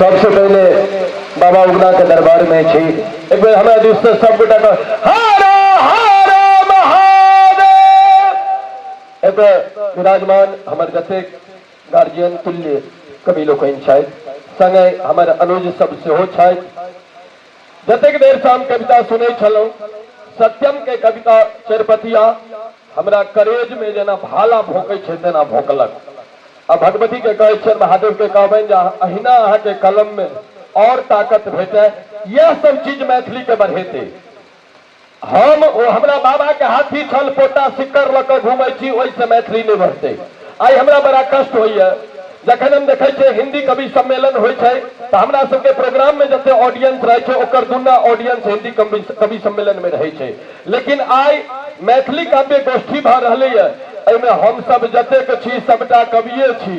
सबसे पहिले बाबा उगना के दरबार में छी। एक बेर हमरा दिस से सब गोटा के हर हर महादेव। एक बेर विराजमान हमर जतेक गार्जियन तुल्य कवि लोकनि छथि, संगे हमर अनुज सब सेहो छथि। जतेक देर से हम कविता सुनै छलहुँ, सत्यम के कविता चरपतिया हमरा करेज में जेना भाला भोंकै छै तेना भोंकलक। आ भगवती के कहै छियनि, महादेव के कहबनि जे अहिना अहाँके कलम में और ताकत भेटै। यह सब चीज मैथिली के बढ़ेतै। हम ओ हमरा बाबा के हाथी छल पोता सिक्कर लऽ कऽ घूमै छी, ओहिसँ मैथिली नहि बढ़तै। आइ हमरा बड़ा कष्ट होइए जखन हम देखै छियै हिंदी कवि सम्मेलन होइ छै तऽ हमरा सबके प्रोग्राम में जते ऑडियंस रहै छै ओकर दुना ऑडियंस हिंदी कवि सम्मेलन में रहै छै। लेकिन आइ मैथिली काव्य गोष्ठी भऽ रहलैए, एहिमे हमसब जतेक छी सबटा कविये छी।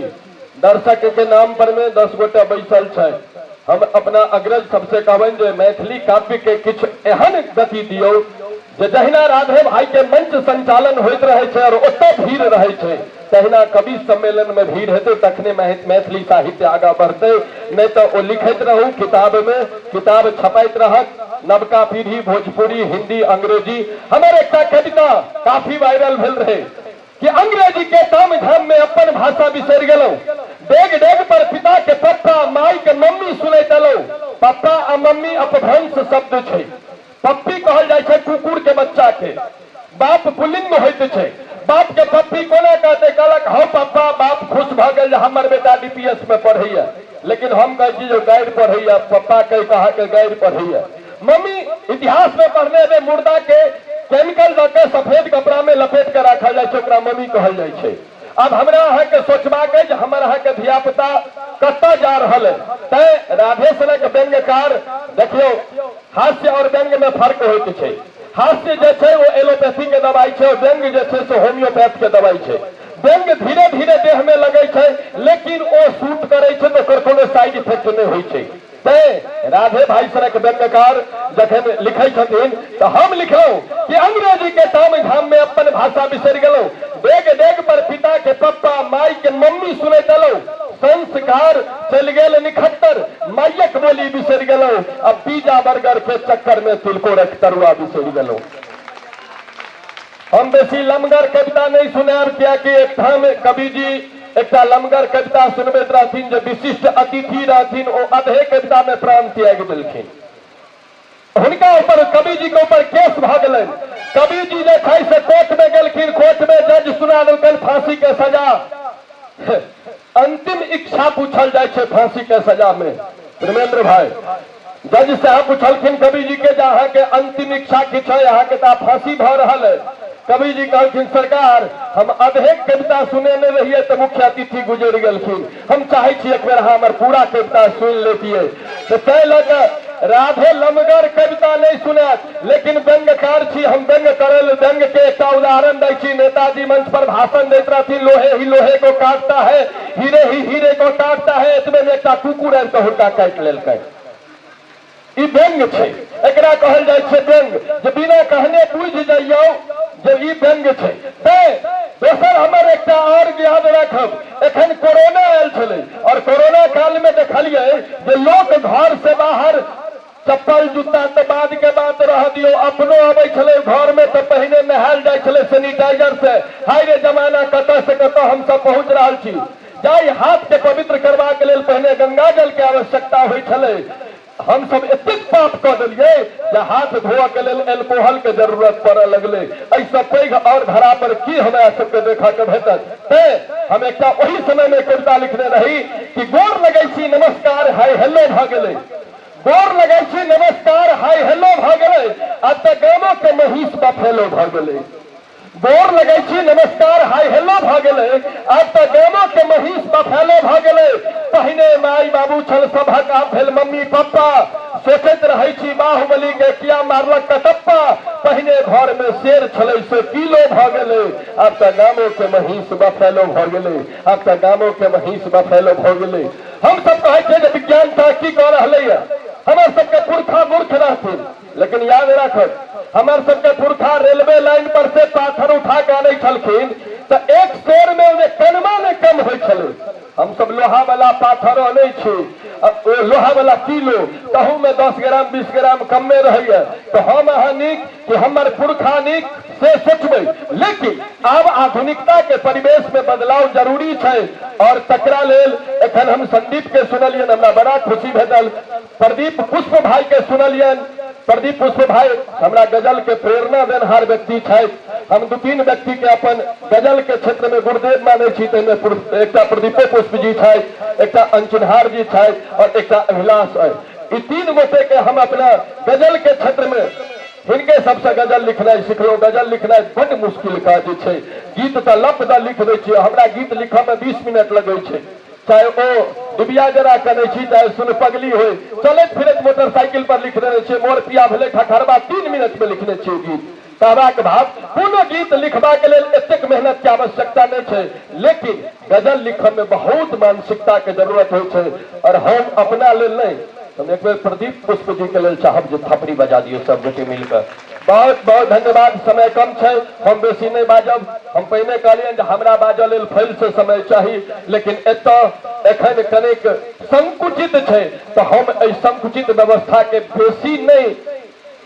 दर्शक के नाम पर में 10 गोटा बैसल छै। हम अपना अग्रज सबसे कहबनि जे मैथिली काव्य के किछु एहन गति दियौ जे जहिना राधे भाई के मंच संचालन होइत रहै छै और ओतऽ भीड़ रहै छै, तहिना कवि सम्मेलन में भीड़ हेतै, तखने मैथिली साहित्य आगाँ बढ़तै। नहि तऽ ओ लिखैत रहू किताब में, किताब छपाइत रहत, नवका पीढ़ी भोजपुरी, हिंदी, अंग्रेजी। हमर एकटा कविता काफी वायरल भेल रहे कि अंग्रेजी के ताम झाम में अपन भाषा बिसरि गेलहुँ, डेग डेग पर पिता के पप्पा, माई के मम्मी सुनैत एलहुँ। पप्पा आ मम्मी अपभ्रंश शब्द छै। पप्पी कहल जाइ छै कुकुर के बच्चा के। बाप पुल्लिंग होइत छै, बाप के पप्पी कोना कहते? कहलक हौ पप्पा, बाप खुश भऽ गेल जे हमर बेटा डीपीएस में पढ़ैया। लेकिन हम कहै छी जे गारि पढ़ैया, पप्पा कहि कऽ अहाँके गारि पढ़ैया। मम्मी इतिहास में पढ़ने हेबै, मुर्दा के केमिकल दऽ के सफेद कपड़ा में लपेट के राखल जाइ छै, ओकरा मम्मी कहल जाइ छै। आब हमरा अहाँके सोचबाक अछि जे हमर अहाँके धियापुता कतऽ जा रहल है। तैं राधे सनक व्यंग्यकार, देखियौ, हास्य और व्यंग्य में फर्क होइत छै। हास्य जे छै ओ एलोपैथी के दवाई छै और व्यंग्य जे छै से होम्योपैथ के दवाई छै। व्यंग्य धीरे धीरे देह में लगै छै, लेकिन ओ सूट करै छै तऽ ओकर कोनो साइड इफेक्ट नहि होइ छै। तैं राधे भाई सनक व्यंग्यकार जखन लिखै छथिन तऽ हम लिखलहुँ कि अंग्रेजी के ताम झाम में अपन भाषा बिसरि गेलहुँ, डेग डेग पर पिता के पप्पा, माई के मम्मी सुनैत एलहुँ, संस्कार चलि गेल निखत्तर, माइयक बोली बिसरि गेलहुँ, आ पिज्जा बर्गर के चक्कर में तिलकोरक तरुआ बिसरि गेलहुँ। हम बेसी लमगर कविता नहीं सुनायब, कियाकि एकठाम कवि जी एकटा लमगर कविता सुनबैत रहथिन, जे विशिष्ट अतिथि रहथिन ओ अधे कविता में प्राण त्याग देलखिन। हुनका ऊपर, कवि जी के ऊपर केस भऽ गेलनि। कवि जी जे छै से कोर्ट में गेलखिन, कोर्ट में जज सुना देलकनि फांसी के सजा। अंतिम इच्छा पूछल जाइ छै फांसी के सजा में। धर्मेंद्र भाई, जज साहब पूछलखिन कवि जी के जे अहाँके अंतिम इच्छा की छै, अहाँके तऽ फांसी भऽ रहल है। कवि जी कहलखिन, सरकार, हम अधे कविता सुनेने रहियै तऽ मुख्य अतिथि गुजरि गेलखिन, हम चाहै छी एक बेर अहाँ हमर पूरा कविता सुनि लेतियै। तऽ ताहि लऽ कऽ राधे लमगर कविता नहीं सुनायत, लेकिन व्यंग्यकार छी हम, व्यंग्य करै लेल व्यंग्य के एकटा उदाहरण दै छी। नेताजी मंच पर भाषण दैत रहथिन, लोहे ही लोहे को काटता है, हीरे ही हीरे को काटता है। एतबे में एकटा कुकुर आबि कऽ हुनका काटि लेलकै। ई व्यंग्य छै, एकरा कहल जाइ छै व्यंग्य, जे बिना कहने बुझि जइयौ जे ई व्यंग्य छै। तैं दोसर हमर एकटा और याद राखब, एखन कोरोना आयल छलै और कोरोना काल में देखलियै जे लोक घर से बाहर चप्पल जूता तऽ बाद के बात रह दियौ, अपनो अबै छलै घर में तऽ पहिने नहायल जाइ छलै सैनिटाइजर से। हाय रे जमाना, कतऽ से कतऽ हमसब पहुँच रहल छी। जाहि हाथ के पवित्र करबाक लेल पहिने गंगा जल के आवश्यकता होइ छलै, हमसब एतेक पाप कऽ देलियै जे हाथ धोअ के लेल एल्कोहल के जरूरत पड़ऽ लगलै। एहिसँ पैघ और धरा पर की हमरा सबके देखऽ के भेटत? तैं हम एकटा ओहि समय में कविता लिखने रही कि गोर लगै छी नमस्कार हाय हेलो भऽ गेलै, गोर लगै छी नमस्कार हाय हेलो भऽ गेलै, आब तऽ गामो के महीष बफेलो भऽ गेलै। गोर लगै छी नमस्कार हाय हेलो भऽ गेलै, आब तऽ गामो के महीष बफेलो भऽ गेलै। पहिने माय बाबू छल सभक, आब भेल मम्मी पप्पा, सोचैत रहै छी बाहुबली के किया मारलक कटप्पा। पहिने घर में शेर छलै से किलो भऽ गेलै, आब तऽ गामो के महीष बफेलो भऽ गेलै, आब तऽ गामो के महीष बफेलो भऽ गेलै। हम सब कहै छियै जे विज्ञान तरक्की कऽ रहलैए, हमर सबके पुरखा मूर्ख रहथिन, लेकिन याद राखब हमर सबके पुरखा रेलवे लाइन पर से पाथर उठा के आनै छलखिन तऽ एक शेर में जे कनमा ने कम होइ छलै। हमसब लोहा वाला पाथर अनै छी, ओ लोहा वाला किलो तहूमे 10 ग्राम 20 ग्राम कमे रहैया, तऽ हम अहाँ नीक कि हमर पुरखा नीक से सोचबै। लेकिन आब आधुनिकता के परिवेश में बदलाव जरूरी छै और तकरा लेल एखन हम संदीप के सुनलियन, हमरा बड़ा खुशी भेटल। प्रदीप पुष्प भाई के सुनलियन, प्रदीप पुष्प भाई हमरा गजल के प्रेरणा देनहार व्यक्ति छथि। हम 2-3 व्यक्ति के अपन गजल के क्षेत्र में गुरुदेव मानै छी, ताहिमे एकटा प्रदीपो पुष्प जी छथि, एकटा अनचिन्हार जी छथि और एकटा अभिलाष अछि। ई 3 गोटे के हम अपना गजल के क्षेत्र में हिनके सबसे गजल लिखनाइ सिखलहुँ। गजल लिखनाइ बड्ड मुश्किल काज छै। गीत तऽ लप दऽ लिख दै छियै, हमरा गीत लिखऽमे 20 मिनट लगै छै, चाहे ओ डिबिया जरा करै छी, चाहे सुन पगली होय, चलैत फिरैत मोटरसाइकिल पर लिख देने छियै, मोर पिया भेलै खखरबा, 3 मिनट में लिखने छियै गीत। कहबाक भाव कोनो गीत लिखबाक लेल एतेक मेहनत के आवश्यकता नहि छै, लेकिन गजल लिखऽ में बहुत मानसिकता के जरूरत होइ छै। और हम अपना लेल नहि, हम एक बेर प्रदीप पुष्प जी के लेल चाहब जे थपड़ी बजा दियौ सब गोटे मिलकर। बहुत बहुत धन्यवाद। समय कम छै, हम बेसी नहि बाजब। हम पहिने कहलियनि जे हमरा बाजऽ लेल फैल से समय चाही, लेकिन एतऽ एखन कनेक संकुचित छै, तऽ हम एहि संकुचित व्यवस्था के बेसी नहि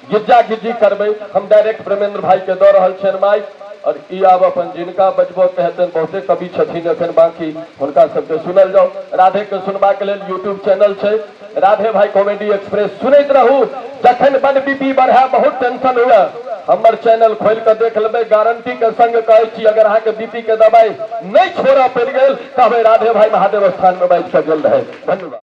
गिज्जा गिज्जी करबै। हम डायरेक्ट प्रेमेंद्र भाई के दऽ रहल छियनि माइक, और ई आब अपन जिनका बजबऽ के हेतनि, बहुते कवि छथिन एखन बाकी, हुनका सबके सुनल जाउ। राधे के सुनबाक लेल यूट्यूब चैनल छै राधे भाई कॉमेडी एक्सप्रेस, सुनैत रहू। जखन बड बीपी बढ़े, बहुत टेंशन हुए, हमर चैनल खोलि कऽ देख लेबै, गारंटी के संग कहै छी, अगर अहाँके बीपी के दवाई नहि छोड़ऽ पड़ि गेल, कहबै राधे भाई महादेव स्थान में बाजि कऽ गेल रहै। धन्यवाद।